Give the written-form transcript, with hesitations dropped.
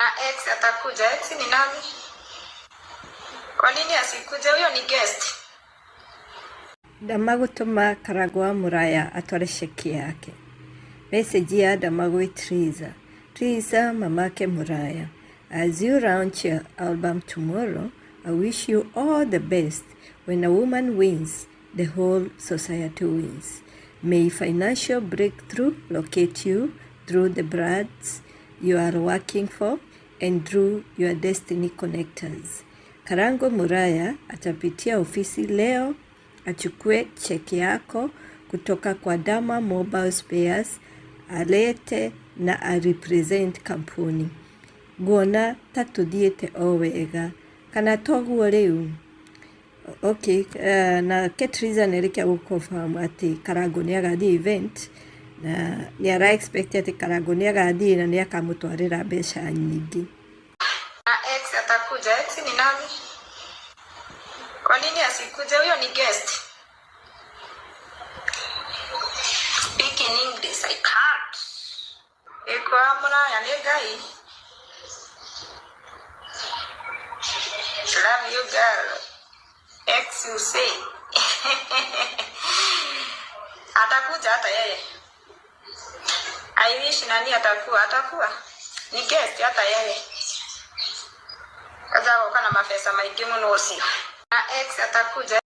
Na ex atakuja. Ex ni nani? Kwa nini asikuje? Huyo ni guest. Dama gũtũma Karangũ wa Mũraya atware ceki yake. Message ya Dama gwĩ Triza. Triza, mamake Mũraya. As you launch your album tomorrow, I wish you all the best. When a woman wins, the whole society wins. May financial breakthrough locate you through the brands you are working for and through your destiny connectors. Karango Muraya atapitia ofisi leo achukue cheki yako kutoka kwa Dama Mobile Spares alete na arepresent kampuni. Nguona ta tuthiĩte o wega kana toguo rĩu? Okay, na Ketriza nĩarĩkia gũ confirm atĩ Karangũ nĩagathiĩ event na nĩ expect atĩ Karangũ nĩagathiĩ na nĩakamũtwarĩra mbeca nyingĩ. Na ex atakuja. Ex ni nani? Kwa nini asikuje? Huyo ni guest. Speak in English, I can't. Ĩkwa Mũraya nĩ Ngai. Love you girl. Ex you say. Atakuja hata yeye. I wish nani atakuwa, atakuwa. Ni guest hata yeye. Kaza goka na mabesa maingĩ mũno ũcio. Na ex atakuja.